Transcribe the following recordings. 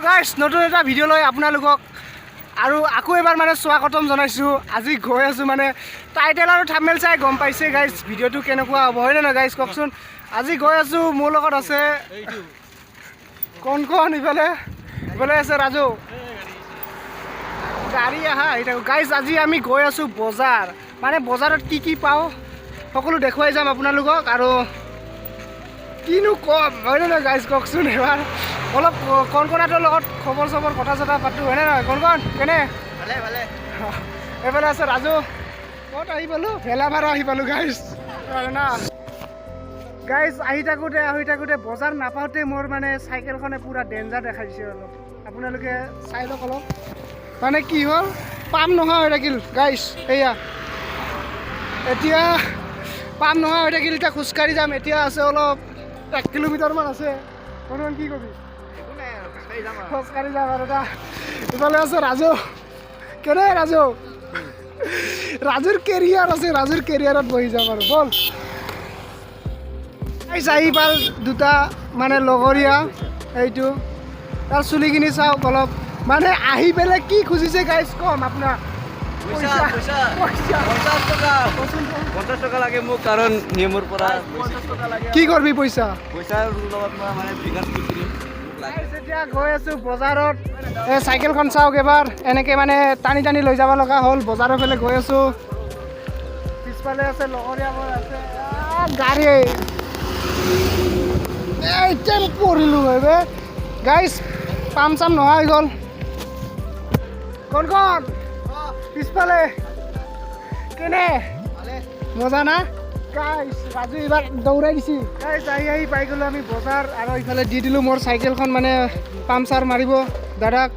গাইছ, নতুন এটা ভিডিঅ' লৈ আপোনালোকক আৰু আকৌ এবাৰ মানে স্বাগতম জনাইছোঁ। আজি গৈ আছোঁ, মানে টাইটেল আৰু থাম্বনেইল চাই গম পাইছে গাইছ ভিডিঅ'টো কেনেকুৱা হ'ব, হয়নে নহয় গাইছ? কওকচোন। আজি গৈ আছোঁ, মোৰ লগত আছে কণ কণ, ইফালে ইফালে আছে ৰাজু। গাড়ী আহা আহি থাকোঁ। গাইজ, আজি আমি গৈ আছোঁ বজাৰ। মানে বজাৰত কি কি পাওঁ সকলো দেখুৱাই যাম আপোনালোকক। আৰু কিনো কম, হয়নে নহয় গাইজ? কওকচোন। এবাৰ অলপ কণকণাটোৰ লগত খবৰ চবৰ কথা চথা পাতোঁ, হয়নে নহয়? কণকণ, কেনে? ভালে ভালে। এইফালে আছে ৰাজু। ক'ত আহি পালোঁ? ভেলাপাৰা আহি পালোঁ গাইজ না। গাইজ, আহি থাকোঁতে আহি থাকোঁতে বজাৰ নাপাওঁতে মোৰ মানে চাইকেলখনে পূৰা ডেঞ্জাৰ দেখাই দিছে। অলপ আপোনালোকে চাই লওক অলপ। মানে কি হ'ল, পাম নোহোৱা হৈ থাকিল গাইজ। এয়া এতিয়া পাম নোহোৱা হৈ থাকিল, এতিয়া খোজকাঢ়ি যাম। এতিয়া আছে অলপ 1 কিলোমিটাৰমান আছে। কণকণ, কি কবি? একো নাই আৰু, খোজকাঢ়ি যাম আৰু। খোজকাঢ়ি যাম আৰু। এটা ইফালে আছে ৰাজু। কেনে ৰাজু? ৰাজুৰ কেৰিয়াৰ আছে, ৰাজুৰ কেৰিয়াৰত বহি যাম আৰু ব'ল। গাইছ, আহি পাল দুটা মানে লগৰীয়া। এইটো তাৰ চুলিখিনি চাওক অলপ। মানে আহি পেলাই কি খুজিছে গাইছ, কম আপোনাক? পইচা, পইচা। পইচা। 50 টকা। কচোন কম। 50 টকা লাগে মোক, কাৰণ নিয়মৰ পৰা 50 টকা লাগে। কি কৰিবি পইচা? পইচাৰ লগত মই মানে বিকাশ কিনিম, মোক লাগে। গাইছ, এতিয়া গৈ আছোঁ বজাৰত। এই চাইকেলখন চাওক এবাৰ, এনেকৈ মানে টানি টানি লৈ যাব লগা হ'ল। বজাৰৰ ফালে গৈ আছোঁ। পিছফালে আছে লগৰীয়াবোৰ আছে। গাড়ী এই এতিয়া পৰিলোঁ বে। গাইছ, পাম চাম নোহোৱা হৈ গ'ল। কণ কণ, পিছফালে কেনে? মজা না? গাইছ, ৰাজু এইবাৰ দৌৰাই দিছি। গাইছ, আহি আহি পাই গ'লোঁ আমি বজাৰ। আৰু ইফালে দি দিলোঁ মোৰ চাইকেলখন মানে পামচাৰ মাৰিব দাদাক।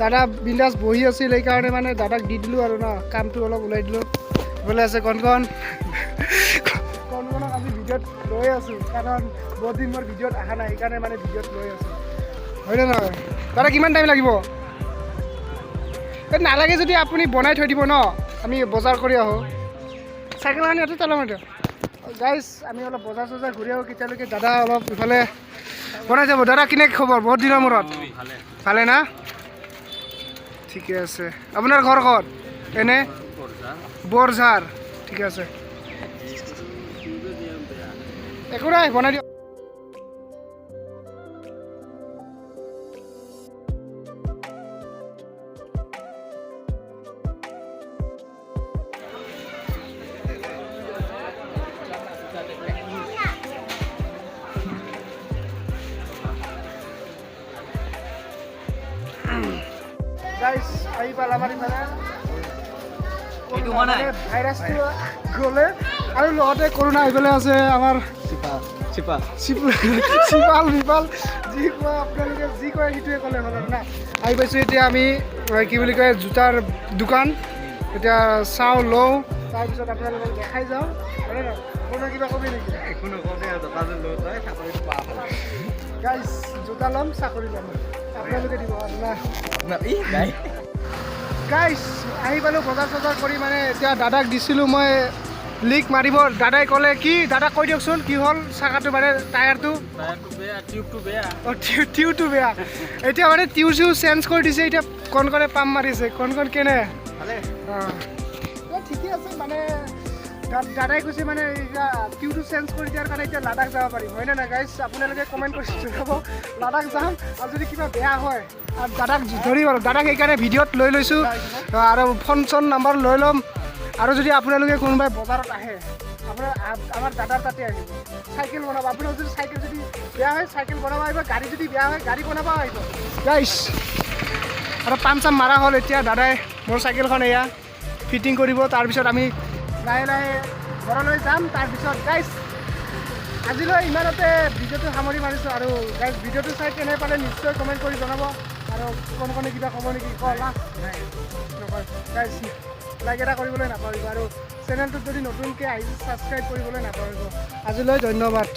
দাদা বিন্দাছ বহি আছিল, সেইকাৰণে মানে দাদাক দি দিলোঁ আৰু ন কামটো অলপ ওলাই দিলোঁ। ইফালে আছে কণ কণ। কণ কণক আজি ভিডিঅ'ত লৈ আছোঁ, কাৰণ বহুত দিন মোৰ ভিডিঅ'ত অহা নাই, সেইকাৰণে মানে ভিডিঅ'ত লৈ আছোঁ, হয়নে নহয়? দাদা, কিমান টাইম লাগিব? এই নালাগে যদি আপুনি বনাই থৈ দিব ন, আমি বজাৰ কৰি আহোঁ। চাইকেলখন ইয়াতে তেল মাৰি দিয়ক। গাইজ, আমি অলপ বজাৰ চজাৰ ঘূৰি আহোঁ, কেতিয়ালৈকে দাদা অলপ ইফালে বনাই যাব। দাদা, কেনে খবৰ? বহুত দিনৰ মূৰত। ভালে না? ঠিকে আছে। আপোনাৰ ঘৰ ক'ত এনে? বৰঝাৰ। ঠিকে আছে, একো নাই, বনাই দিয়ক। গাইজ, আহি পাল আমাৰ ইফালে। এইটো হোৱা নাই? ভাইৰাছটো গ'লে আৰু লগতে কৰোণা। এইফালে আছে আমাৰ চিপা চিপা। চিপাল বিপাল যি কোৱা, আপোনালোকে যি কয় সেইটোৱে ক'লে হ'ল আৰু না। আহি পাইছোঁ এতিয়া আমি কি বুলি কয়, জোতাৰ দোকান। এতিয়া চাওঁ, লওঁ, তাৰপিছত আপোনালোকক দেখাই যাওঁ, হয়নে নহয়? কোনো কিবা কবি নেকি? একো নকওঁ দে, জোতা যে লৈ তই চাকৰিটো পা। গাইজ, জোতা ল'ম, চাকৰি ল'ম, আপোনালোকে দিব আৰু না। ই নাই। গাইজ, আহি পালোঁ বজাৰ চজাৰ কৰি। মানে এতিয়া দাদাক দিছিলোঁ মই লিক মাৰিব। দাদাই ক'লে কি, দাদাক কৈ দিয়কচোন কি হ'ল চাকাটো, মানে টায়াৰটো। বেয়া, টিউবটো বেয়া। অঁ, টিউটো বেয়া। এতিয়া মানে টিউ চিউ চেঞ্জ কৰি দিছে। এতিয়া কণ কণে পাম মাৰিছে। কণ কণ, কেনে? ভালে। অঁ, এই ঠিকে আছে। মানে দাদাই কৈছে মানে এতিয়া টিউটো চেঞ্জ কৰি দিয়াৰ কাৰণে এতিয়া লাডাখ যাব পাৰিম, হয়নে নাই গাইজ? আপোনালোকে কমেণ্ট কৰি জনাব। লাডাখ যাম আৰু যদি কিবা বেয়া হয় আৰু দাদাক ধৰিম। আৰু দাদাক সেইকাৰণে ভিডিঅ'ত লৈ লৈছোঁ আৰু ফোন চোন নাম্বাৰ লৈ ল'ম। আৰু যদি আপোনালোকে কোনোবাই বজাৰত আহে, আপোনাৰ আমাৰ দাদাৰ তাতে আহিব চাইকেল বনাব। আপোনাৰ যদি চাইকেল যদি বেয়া হয়, চাইকেল বনাব আহিব। গাড়ী যদি বেয়া হয়, গাড়ী বনাব আহিব। গাইজ, আৰু পাম চাম মাৰা হ'ল। এতিয়া দাদাই মোৰ চাইকেলখন এয়া ফিটিং কৰিব, তাৰপিছত আমি লাহে লাহে ঘৰলৈ যাম। তাৰপিছত গাইজ, আজিলৈ ইমানতে ভিডিঅ'টো সামৰি মাৰিছোঁ। আৰু গাইজ, ভিডিঅ'টো চাই কেনে পালে নিশ্চয় কমেণ্ট কৰি জনাব। আৰু কোন কোনে কিবা ক'ব নেকি? ক লাষ্ট। নকয়। গাইজ, লাইক এটা কৰিবলৈ নাপাহৰিব আৰু চেনেলটোত যদি নতুনকৈ আহিছে, ছাবস্ক্ৰাইব কৰিবলৈ নাপাহৰিব। আজিলৈ ধন্যবাদ।